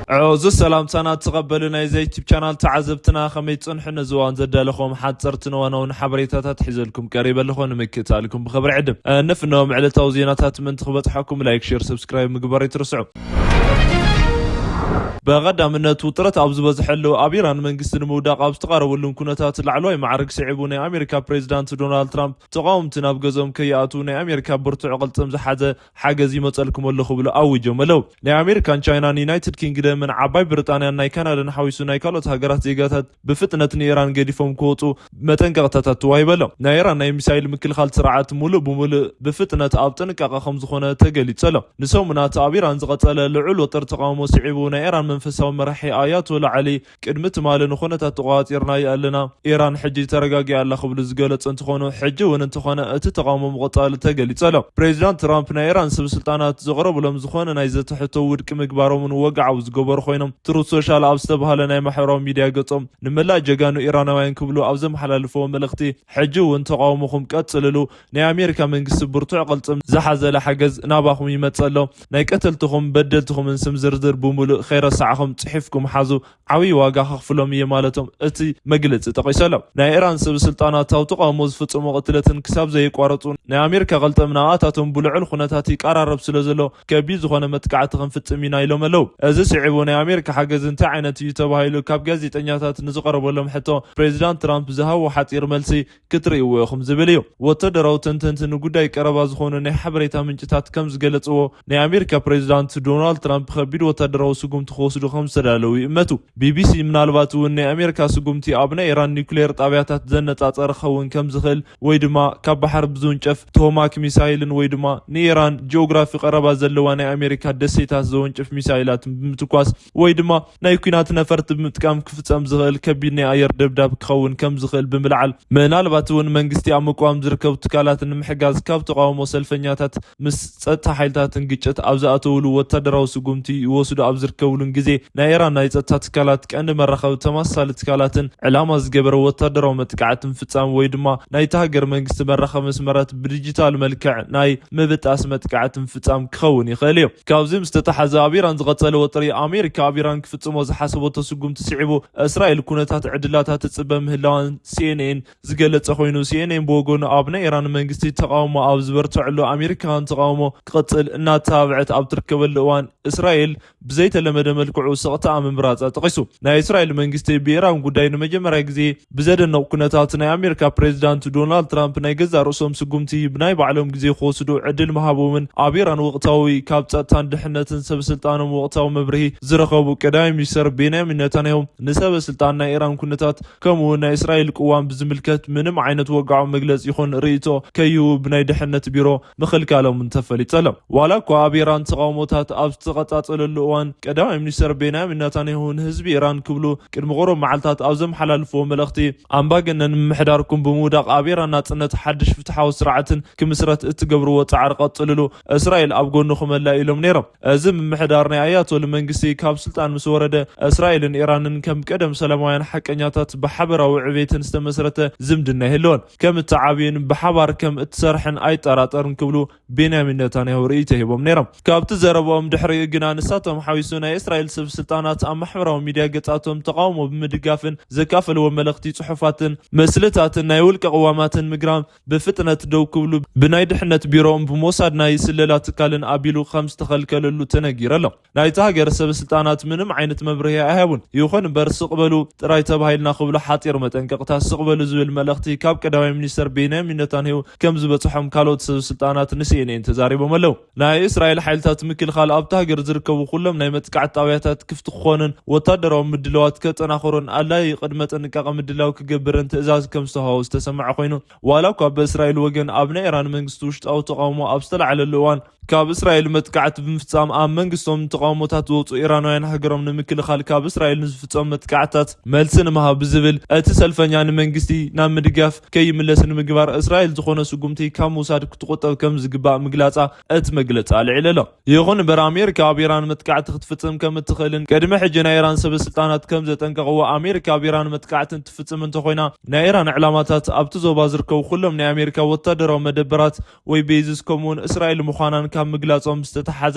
ዕዙዝ ሰላምታና ትቐበሉ ናይ ዘ ዩቲብ ቻናል ተዓዘብትና፣ ከመይ ትጸንሑ? ነዚ እዋን ዘዳለኹም ሓጸርትን እዋናውን ሓበሬታታት ሒዘልኩም ቀሪበ ኣለኹ። ንምክትታልኩም ብኽብሪ ዕድም። እንፍኖም ዕለታዊ ዜናታት ምእንቲ ክበጽሐኩም ላይክ፣ ሼር፣ ሰብስክራይብ ምግባር ኣይትርስዑ። ብቐዳምነት ውጥረት ኣብ ዝበዝሐሉ፣ ኣብ ኢራን መንግስቲ ንምውዳቕ ኣብ ዝተቓረበሉን ኩነታት ላዕለዋይ ማዕርግ ስዒቡ፣ ናይ ኣሜሪካ ፕሬዚዳንት ዶናልድ ትራምፕ ተቓወምቲ ናብ ገዝኦም ከይኣትዉ ናይ ኣሜሪካ ብርቱዕ ቅልጽም ዝሓዘ ሓገዝ ይመጸልኩም ኣሎ ክብሉ ኣዊጆም ኣለዉ። ናይ ኣሜሪካን ቻይናን ዩናይትድ ኪንግደምን ዓባይ ብሪጣንያን ናይ ካናዳን ሓዊሱ ናይ ካልኦት ሃገራት ዜጋታት ብፍጥነት ንኢራን ገዲፎም ክወጹ መጠንቀቕታታት ተዋሂበሎም። ናይ ኢራን ናይ ሚሳይል ምክልኻል ስርዓት ሙሉእ ብሙሉእ ብፍጥነት ኣብ ጥንቃቐ ከም ዝኾነ ተገሊጹ ኣሎ። ንሰሙናት ኣብ ኢራን ዝቐጸለ ልዑል ወጥሪ ተቓውሞ ስዒቡ፣ ናይ ኢራን መንፈሳዊ መራሒ ኣያቶላ ዓሊ ቅድሚ ትማሊ ንኹነታት ተቖጻጺርናዮ ኣለና፣ ኢራን ሕጂ ተረጋጊኣ ኣላ ክብሉ ዝገለጹ እንትኾኑ፣ ሕጂ እውን እንተኾነ እቲ ተቓውሞ ምቕጻሉ ተገሊጹ ኣሎ። ፕሬዚዳንት ትራምፕ ናይ ኢራን ሰብ ስልጣናት ዘቕረቡሎም ዝኾነ ናይ ዘተ ሕቶ ውድቂ ምግባሮምን ወግዓዊ ዝገበሩ ኮይኖም፣ ትሩዝ ሶሻል ኣብ ዝተባህለ ናይ ማሕበራዊ ሚድያ ገጾም ንመላእ ጀጋኑ ኢራናውያን ክብሉ ኣብ ዘመሓላለፍዎ መልእኽቲ፣ ሕጂ እውን ተቓውሞኹም ቀጽልሉ፣ ናይ ኣሜሪካ መንግስቲ ብርቱዕ ቅልጽም ዝሓዘለ ሓገዝ ናባኹም ይመጽእ ኣሎ፣ ናይ ቀተልትኹም በደልትኹምን ስም ዝርዝር ብምሉእ ከይረሳዕኹም ጽሒፍኩም ሓዙ፣ ዓብዪ ዋጋ ከኽፍሎም እየ ማለቶም እቲ መግለጺ ጠቒሱ ኣሎ። ናይ ኢራን ሰብ ስልጣናት ኣብ ተቓውሞ ዝፍጽሞ ቅትለትን ክሳብ ዘየቋረጹ ናይ ኣሜሪካ ቅልጽም ንኣታቶም ብልዑል ኩነታት ይቀራረብ ስለ ዘሎ ከቢድ ዝኾነ መጥቃዕቲ ክንፍጽም ኢና ኢሎም ኣለዉ። እዚ ስዒቡ ናይ ኣሜሪካ ሓገዝ እንታይ ዓይነት እዩ ተባሂሉ ካብ ጋዜጠኛታት ንዝቐረበሎም ሕቶ ፕሬዚዳንት ትራምፕ ዝሃቦ ሓጺር መልሲ ክትርእይዎ ኢኹም ዝብል እዩ። ወታደራዊ ተንተንቲ ንጉዳይ ቀረባ ዝኾኑ ናይ ሓበሬታ ምንጭታት ከም ዝገለጽዎ ናይ ኣሜሪካ ፕሬዚዳንት ዶናልድ ትራምፕ ከቢድ ወታደራዊ ስጉምቲ ክወስዱ ከም ዝተዳለዉ ይእመቱ። ቢቢሲ ምናልባት እውን ናይ ኣሜሪካ ስጉምቲ ኣብ ናይ ኢራን ኒውክሌር ጣብያታት ዘነጻጸረ ክኸውን ከም ዝኽእል ወይ ድማ ካብ ባሕሪ ብዝውንጨፍ ቶማክ ሚሳይልን ወይ ድማ ንኢራን ጂኦግራፊ ቀረባ ዘለዋ ናይ ኣሜሪካ ደሴታት ዘወንጭፍ ሚሳይላት ብምትኳስ ወይ ድማ ናይ ኲናት ነፈርቲ ብምጥቃም ክፍጸም ዝኽእል ከቢድ ናይ ኣየር ደብዳብ ክኸውን ከም ዝኽእል ብምልዓል፣ ምናልባት እውን መንግስቲ ኣብ ምቅዋም ዝርከቡ ትካላት ንምሕጋዝ ካብ ተቓውሞ ሰልፈኛታት ምስ ጸጥታ ሓይልታትን ግጭት ኣብ ዝኣተውሉ ወታደራዊ ስጉምቲ ይወስዱ ኣብ ዝርከብሉን ግዜ ናይ ኢራን ናይ ጸጥታ ትካላት ቀንዲ መራኸቢ ተመሳሳሊ ትካላትን ዕላማ ዝገበረ ወታደራዊ መጥቃዕቲ ምፍጻም ወይ ድማ ናይታ ሃገር መንግስቲ መራኸቢ መስመራት ብዲጂታል መልክዕ ናይ ምብጣስ መጥቃዕቲ ምፍጻም ክኸውን ይኽእል እዩ። ካብዚ ምስ ተተሓዘ ኣብ ኢራን ዝቐጸለ ወጥሪ ኣሜሪካ ኣብ ኢራን ክፍጽሞ ዝሓሰበቶ ስጉምቲ ስዒቡ እስራኤል ኩነታት ዕድላታ ትጽበ ምህላዋን ሲኤንኤን ዝገለጸ ኮይኑ፣ ሲኤንኤን ብወገኑ ኣብ ናይ ኢራን መንግስቲ ተቓውሞ ኣብ ዝበርትዐሉ ኣሜሪካውያን ተቓውሞ ክቕጽል እናተባብዐት ኣብ ትርከበሉ እዋን እስራኤል ብዘይተለመደ መልክዑ ስቕታኣ ምምራጻ ጠቒሱ። ናይ እስራኤል መንግስቲ ብኢራን ጉዳይ ንመጀመርያ ግዜ ብዘደንቕ ኩነታት ናይ ኣሜሪካ ፕሬዚዳንት ዶናልድ ትራምፕ ናይ ገዛእ ርእሶም ስጉምቲ ብናይ ባዕሎም ግዜ ክወስዱ ዕድል ምሃቦምን ኣብ ኢራን ወቕታዊ ካብ ጸጥታን ድሕነትን ሰብ ስልጣኖም ወቕታዊ መብርሂ ዝረኸቡ ቀዳማይ ሚኒስተር ቤንያሚን ነታንያሁ ንሰበ ስልጣን ናይ ኢራን ኩነታት ከምኡ እውን ናይ እስራኤል ቅዋም ብዝምልከት ምንም ዓይነት ወግዓዊ መግለጺ ይኹን ርእይቶ ከይህቡ ብናይ ድሕነት ቢሮ ምኽልካሎም ተፈሊጡ ኣሎ። ዋላ እኳ ኣብ ኢራን ተቓውሞታት ኣብ ዝተቐጻጸለሉ እዋን ቀዳማይ ሚኒስተር ቤንያሚን ነታንያሁ ንህዝቢ ኢራን ክብሉ ቅድሚ ቁሩብ መዓልታት ኣብ ዘመሓላልፍዎ መልእኽቲ ኣምባገነን ምምሕዳርኩም ብምውዳቕ ኣብ ኢራን ናጽነት ሓድሽ ፍትሓዊ ስርዓትን ክምስረት እትገብርዎ ጻዕሪ ቀጽልሉ፣ እስራኤል ኣብ ጎንኹም ኣላ ኢሎም ነይሮም። እዚ ምምሕዳር ናይ ኣያቶል መንግስቲ ካብ ስልጣን ምስ ወረደ እስራኤልን ኢራንን ከም ቀደም ሰላማውያን ሓቀኛታት ብሓበራዊ ዕቤትን ዝተመስረተ ዝምድና ይህልወን ከም እትዓብይን ብሓባር ከም እትሰርሕን ኣይጠራጠርን ክብሉ ቤንያሚን ነታንያሁ ርእይቶ ሂቦም ነይሮም። ካብቲ ዘረብኦም ድሕሪኡ ግና ንሳቶም ሓዊሱ ናይ እስራኤል ሰብ ስልጣናት ኣብ ማሕበራዊ ሚድያ ገጻቶም ተቓውሞ ብምድጋፍን ዘካፈልዎ መልእኽቲ ጽሑፋትን ምስልታትን ናይ ውልቀ ቅዋማትን ምግራም ብፍጥነት ደው ክብሉ ብናይ ድሕነት ቢሮኦም ብሞሳድ ናይ ስለላ ትካልን ኣቢሉ ከም ዝተኸልከለሉ ተነጊሩ ኣሎ። ናይታ ሃገር ሰብ ስልጣናት ምንም ዓይነት መብርሂ ኣይሃቡን። ይኹን እምበር ስቕ በሉ ጥራይ ተባሂልና ክብሉ ሓጺር መጠንቀቕታ ስቕ በሉ ዝብል መልእኽቲ ካብ ቀዳማይ ሚኒስተር ቤንያሚን ነታንያሁ ከም ዝበጽሖም ካልኦት ሰብ ስልጣናት ንሲኤንኤን ተዛሪቦም ኣለዉ። ናይ እስራኤል ሓይልታት ምክልኻል ኣብታ ሃገር ዝርከቡ ኩሎም ናይ መጥቃዕቲ ጣብያታት ክፍቲ ክኾኑን ወታደራዊ ምድላዋት ከጠናኽሩን ኣድላዪ ቅድመ ጥንቃቐ ምድላው ክገብርን ትእዛዝ ከም ዝተዋህቦ ዝተሰምዐ ኮይኑ፣ ዋላ እኳ ብእስራኤል ወገን ኣብ ናይ ኢራን መንግስቲ ውሽጣዊ ተቓውሞ ኣብ ዝተላዕለሉ እዋን ካብ እስራኤል መጥቃዕቲ ብምፍጻም ኣብ መንግስቶም ተቓውሞታት ዝወጹ ኢራናውያን ሃገሮም ንምክልኻል ካብ እስራኤል ንዝፍጸሙ መጥቃዕትታት መልሲ ንምሃብ ብዝብል እቲ ሰልፈኛ ንመንግስቲ ናብ ምድጋፍ ከይምለስ ንምግባር እስራኤል ዝኾነ ስጉምቲ ካብ ምውሳድ ክትቁጠብ ከም ዝግባእ ምግላጻ እቲ መግለጺ ኣልዒሉ ኣሎ። ይኹን እምበር ኣሜሪካ ኣብ ኢራን መጥቃዕቲ ክትፍጽም ከም እትኽእልን ቅድሚ ሕጂ ናይ ኢራን ሰበ ስልጣናት ከም ዘጠንቀቕዎ ኣሜሪካ ኣብ ኢራን መጥቃዕቲ እንትፍጽም እንተኾይና ናይ ኢራን ዕላማታት ኣብቲ ዞባ ዝርከቡ ኩሎም ናይ ኣሜሪካ ወታደራዊ መደበራት ወይ ቤዝስ ከምኡውን እስራኤል ምዃናን ካብ ምግላጾም ዝተተሓዘ፣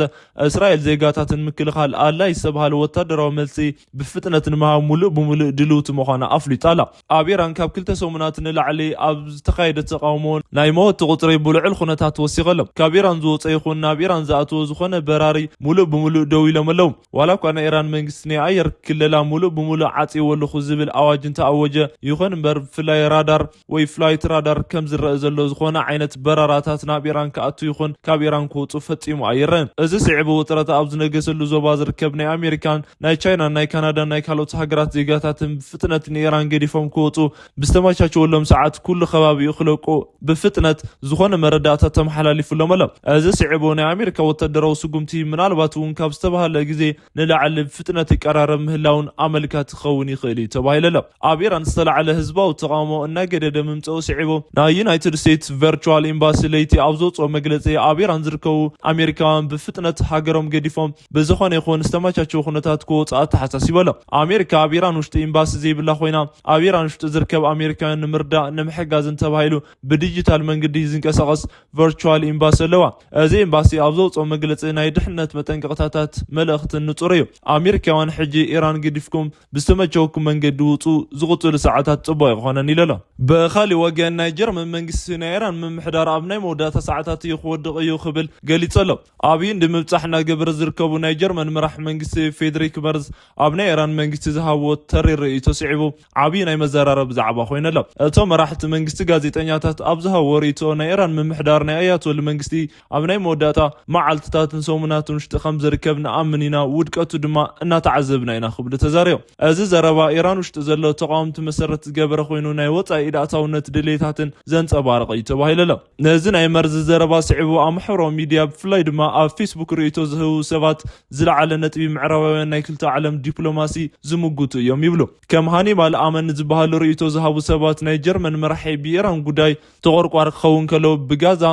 እስራኤል ዜጋታትን ምክልኻል ኣላ ዝተባሃለ ወታደራዊ መልሲ ብፍጥነት ንምሃብ ሙሉእ ብሙሉእ ድልውቲ ምዃና ኣፍሊጣ ኣላ። ኣብ ኢራን ካብ ክልተ ሰሙናት ንላዕሊ ኣብ ዝተኻየደ ተቓውሞ ናይ መወቲ ቁጽሪ ብልዑል ኩነታት ወሲኸ ኣሎ። ካብ ኢራን ዝወጸ ይኹን ናብ ኢራን ዝኣተወ ዝኾነ በራሪ ሙሉእ ብሙሉእ ደው ኢሎም ኣለዉ። ዋላ እኳ ናይ ኢራን መንግስቲ ናይ ኣየር ክለላ ሙሉእ ብሙሉእ ዓጽይዎ ኣለኹ ዝብል ኣዋጅ እንተኣወጀ ይኹን እምበር፣ ብፍላይ ራዳር ወይ ፍላይት ራዳር ከም ዝረአ ዘሎ ዝኾነ ዓይነት በረራታት ናብ ኢራን ክኣቱ ይኹን ካብ ኢራን ክወጹ ፈጺሙ ኣይረን። እዚ ስዒቡ ውጥረት ኣብ ዝነገሰሉ ዞባ ዝርከብ ናይ ኣሜሪካን ናይ ቻይናን ናይ ካናዳን ናይ ካልኦት ሃገራት ዜጋታትን ብፍጥነት ንኢራን ገዲፎም ክወጹ ብዝተመቻቸወሎም ሰዓት ኩሉ ከባቢኡ ክለቁ ብፍጥነት ዝኾነ መረዳእታ ተመሓላሊፉሎም ኣሎ። እዚ ስዒቡ ናይ ኣሜሪካ ወታደራዊ ስጉምቲ ምናልባት እውን ካብ ዝተባሃለ ግዜ ንላዕሊ ብፍጥነት ይቀራረብ ምህላውን ኣመልካቲ ክኸውን ይኽእል እዩ ተባሂሉ ኣሎ። ኣብ ኢራን ዝተላዕለ ህዝባዊ ተቃውሞ እናገደደ ምምፅኡ ስዒቡ ናይ ዩናይትድ ስቴትስ ቨርቹዋል ኤምባሲ ለይቲ ኣብ ዘውፅኦ መግለፂ ኣብ ኢራን ዝርከቡ ኣሜሪካውያን ብፍጥነት ሃገሮም ገዲፎም ብዝኾነ ይኹን ዝተመቻቸወ ኩነታት ክወፁ ኣተሓሳሲቡ ኣሎ። ኣሜሪካ ኣብ ኢራን ውሽጢ ኤምባሲ ዘይብላ ኮይና ኣብ ኢራን ውሽጢ ዝርከብ ኣሜሪካውያን ንምርዳእ ንምሕጋዝን ተባሂሉ ብዲጂታል መንገዲ ዝንቀሳቐስ ቨርቹዋል ኤምባሲ ኣለዋ። እዚ ኤምባሲ ኣብ ዘውፅኦ መግለፂ ናይ ድሕነት መጠንቀቕታታት መልእኽትን ንፁር እዩ። ኣሜሪካውያን ሕጂ ኢራን ገዲፍኩም ብዝተመቸወኩም መንገዲ ውፁ፣ ዝቕፅሉ ሰዓታት ፅቡቅ ኣይኾነን ኢሉ ኣሎ። ብኻሊእ ወገን ናይ ጀርመን መንግስቲ ናይ ኢራን ምምሕዳር ኣብ ናይ መወዳእታ ሰዓታት እዩ ክወድቕ እዩ ክብል ገሊፁ ኣሎ። ኣብይ እንዲ ምብፃሕ እናገበረ ዝርከቡ ናይ ጀርመን መራሕ መንግስቲ ፌድሪክ መርዝ ኣብ ናይ ኢራን መንግስቲ ዝሃብዎ ተሪር ርእይቶ ስዒቡ ዓብዪ ናይ መዘራረቢ ዛዕባ ኮይኑ ኣሎ። እቶም መራሕቲ መንግስቲ ጋዜጠኛታት ኣብ ዝሃብዎ ርእይቶ ናይ ኢራን ምምሕዳር ናይ ኣያቶል መንግስቲ ኣብ ናይ መወዳእታ መዓልትታትን ሰሙናትን ውሽጢ ከም ዝርከብ ንኣምን ኢና፣ ውድቀቱ ድማ እናተዓዘብና ኢና ክብሉ ተዛሪቦም። እዚ ዘረባ ኢራን ውሽጢ ዘሎ ተቃወምቲ መሰረት ዝገበረ ኮይኑ ናይ ወፃኢ ኢድ ኣእታውነት ድሌታትን ዘንፀባርቕ እዩ ተባሂሉ ኣሎ። ነዚ ናይ መርዚ ዘረባ ስዒቡ ኣብ ማሕበራዊ ሚድያ ብፍላይ ድማ ኣብ ፌስቡክ ርእይቶ ዝህቡ ሰባት ዝለዓለ ነጥቢ ምዕራባውያን ናይ ክልተ ዓለም ዲፕሎማሲ ዝምጉቱ እዮም ይብሉ። ከም ሃኒባል ኣመን ዝበሃሉ ርእይቶ ዝሃቡ ሰባት ናይ ጀርመን መራሒ ብኢራን ጉዳይ ተቆርቋሪ ክኸውን ከሎ ብጋዛ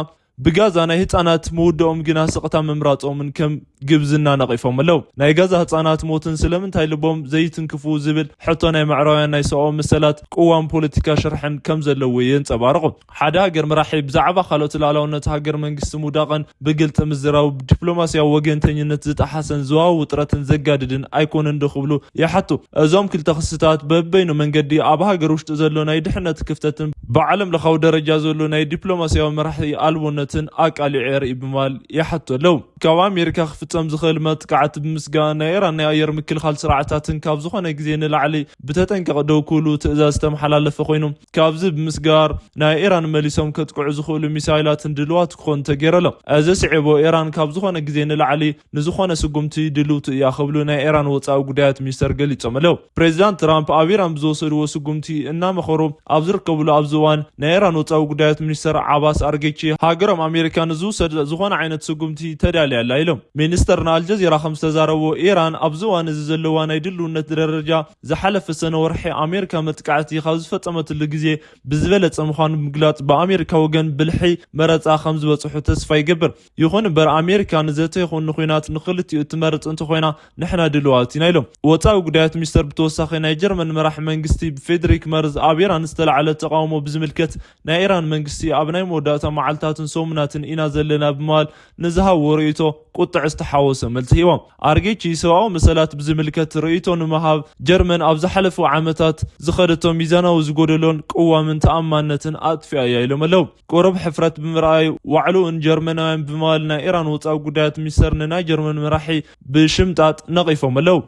ብጋዛ ናይ ህፃናት ምውድኦም ግና ስቕታ ምምራፆምን ከም ግብዝና ነቒፎም ኣለዉ። ናይ ጋዛ ህፃናት ሞትን ስለምንታይ ልቦም ዘይትንክፉ ዝብል ሕቶ ናይ ምዕራባውያን ናይ ሰብኣዊ መሰላት ቅዋም ፖለቲካ ሽርሕን ከም ዘለዎ የንፀባርቑ። ሓደ ሃገር መራሒ ብዛዕባ ካልኦት ሉዓላውነት ሃገር መንግስቲ ምውዳቕን ብግልፂ ምዝራቡ ብዲፕሎማስያዊ ወገንተኝነት ዝጠሓሰን ዞባዊ ውጥረትን ዘጋድድን ኣይኮነን ዶ ክብሉ ይሓቱ። እዞም ክልተ ክስታት በበይኑ መንገዲ ኣብ ሃገር ውሽጢ ዘሎ ናይ ድሕነት ክፍተትን ብዓለም ለኻዊ ደረጃ ዘሎ ናይ ዲፕሎማስያዊ መራሒ ኣልቦነትን ኣቃሊዑ የርኢ ብምባል ይሓቱ ኣለዉ። ካብ ኣሜሪካ ክፍጸም ዝኽእል መጥቃዕቲ ብምስጋእ ናይ ኢራን ናይ ኣየር ምክልኻል ስርዓታትን ካብ ዝኾነ ግዜ ንላዕሊ ብተጠንቀቕ ደው ክብሉ ትእዛዝ ዝተመሓላለፈ ኮይኑ፣ ካብዚ ብምስጋር ናይ ኢራን መሊሶም ከጥቅዑ ዝኽእሉ ሚሳይላትን ድልዋት ክኾኑ ተገይሩ ኣሎ። እዚ ስዒቡ ኢራን ካብ ዝኾነ ግዜ ንላዕሊ ንዝኾነ ስጉምቲ ድልውቲ እያ ክብሉ ናይ ኢራን ወጻኢ ጉዳያት ሚኒስተር ገሊጾም ኣለዉ። ፕሬዚዳንት ትራምፕ ኣብ ኢራን ብዝወሰድዎ ስጉምቲ እናመኸሩ ኣብ ዝርከብሉ ኣብዚ እዋን ናይ ኢራን ወጻኢ ጉዳያት ሚኒስተር ዓባስ ኣርጌቺ ሃገሮም ኣሜሪካ ንዝውሰድ ዝኾነ ዓይነት ስጉምቲ ተዳልያ ኣላ ኢሎም። ሚኒስተር ንኣልጀዚራ ከም ዝተዛረቦ ኢራን ኣብዚ እዋን እዚ ዘለዋ ናይ ድልውነት ደረጃ ዝሓለፈ ሰነ ወርሒ ኣሜሪካ መጥቃዕቲ ካብ ዝፈጸመትሉ ግዜ ብዝበለጸ ምዃኑ ብምግላጽ ብኣሜሪካ ወገን ብልሒ መረጻ ከም ዝበጽሑ ተስፋ ይገብር። ይኹን እምበር ኣሜሪካ ንዘተ ይኹን ንኹናት ንኽልቲኡ እትመርጽ እንተኾይና ንሕና ድልዋት ኢና ኢሎም። ወጻኢ ጉዳያት ሚኒስተር ብተወሳኺ ናይ ጀርመን መራሕ መንግስቲ ብፌድሪክ መርዝ ኣብ ኢራን ዝተላዕለ ተቃውሞ ብዝምልከት ናይ ኢራን መንግስቲ ኣብ ናይ መወዳእታ መዓልታትን ሰሙናትን ኢና ዘለና ብምባል ንዝሃብዎ ርእይቶ ቁጥዕ ዝተሓወሶ መልሲ ሂቦም። ኣርጌቺ ሰብኣዊ መሰላት ብዝምልከት ርእይቶ ንምሃብ ጀርመን ኣብ ዝሓለፉ ዓመታት ዝኸደቶ ሚዛናዊ ዝጎደሎን ቅዋምን ተኣማንነትን ኣጥፊኣ እያ ኢሎም ኣለዉ። ቁሩብ ሕፍረት ብምርኣይ ዋዕልኡን ጀርመናውያን ብምባል ናይ ኢራን ወጻኢ ጉዳያት ሚኒስተር ንናይ ጀርመን መራሒ ብሽምጣጥ ነቒፎም ኣለዉ።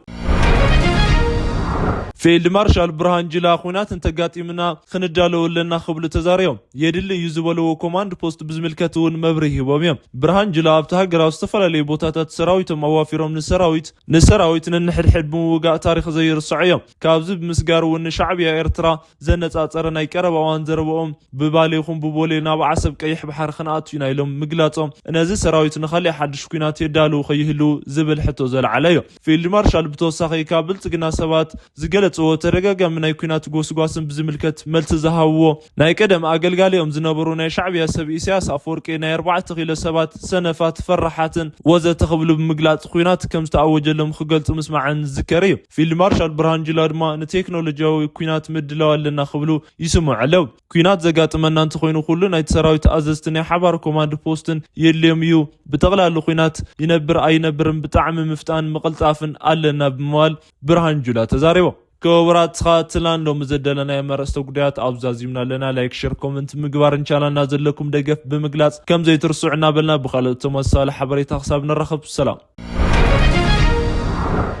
ፊልድ ማርሻል ብርሃን ጁላ ኩናት እንተጋጢምና ክንዳለው ኣለና ክብሉ ተዛሪቦም። የድሊ እዩ ዝበለዎ ኮማንድ ፖስት ብዝምልከት እውን መብርሂ ሂቦም እዮም። ብርሃን ጁላ ኣብቲ ሃገር ኣብ ዝተፈላለዩ ቦታታት ሰራዊቶም ኣዋፊሮም ንሰራዊት ንሰራዊት ነንሕድሕድ ብምውጋእ ታሪኽ ዘይርስዖ እዮም። ካብዚ ብምስጋር እውን ንሻዕብያ ኤርትራ ዘነጻጸረ ናይ ቀረባ እዋን ዘረባኦም ብባሌ ይኹን ብቦሌ ናብ ዓሰብ ቀይሕ ባሕሪ ክንኣቱ ኢና ኢሎም ምግላጾም ነዚ ሰራዊት ንኻሊእ ሓድሽ ኩናት የዳልው ከይህልው ዝብል ሕቶ ዘልዓለ እዩ። ፊልድ ማርሻል ብተወሳኺ ካብ ብልጽግና ሰባት ዝገለ ዝገለፅዎ ተደጋጋሚ ናይ ኩናት ጎስጓስን ብዝምልከት መልሲ ዝሃብዎ ናይ ቀደም ኣገልጋሊኦም ዝነበሩ ናይ ሻዕብያ ሰብ ኢሳያስ ኣፈወርቂ ናይ ኣርባዕተ ኪሎ ሰባት ሰነፋት፣ ፈራሓትን ወዘተ ክብሉ ብምግላፅ ኩናት ከም ዝተኣወጀሎም ክገልፁ ምስማዕን ዝዝከር እዩ። ፊልድ ማርሻል ብርሃን ጁላ ድማ ንቴክኖሎጂያዊ ኩናት ምድላው ኣለና ክብሉ ይስምዑ ኣለዉ። ኩናት ዘጋጥመና እንተኾይኑ ኩሉ ናይቲ ሰራዊት ኣዘዝቲ ናይ ሓባር ኮማንድ ፖስትን የድልዮም እዩ። ብጠቕላሉ ኩናት ይነብር ኣይነብርን ብጣዕሚ ምፍጣን ምቕልጣፍን ኣለና ብምባል ብርሃን ጁላ ተዛሪቦ። ክቡራት ተኸታተልትና ሎሚ ዘዳለናዮ ኣርእስተ ጉዳያት ኣብዚ ዛዚምና ኣለና። ላይክ፣ ሸር፣ ኮመንት ምግባር እንቻላና ዘለኩም ደገፍ ብምግላጽ ከም ዘይትርስዑ እናበልና ብኻልኦት ተመሳሳሊ ሓበሬታ ክሳብ ንራኸብ ሰላም።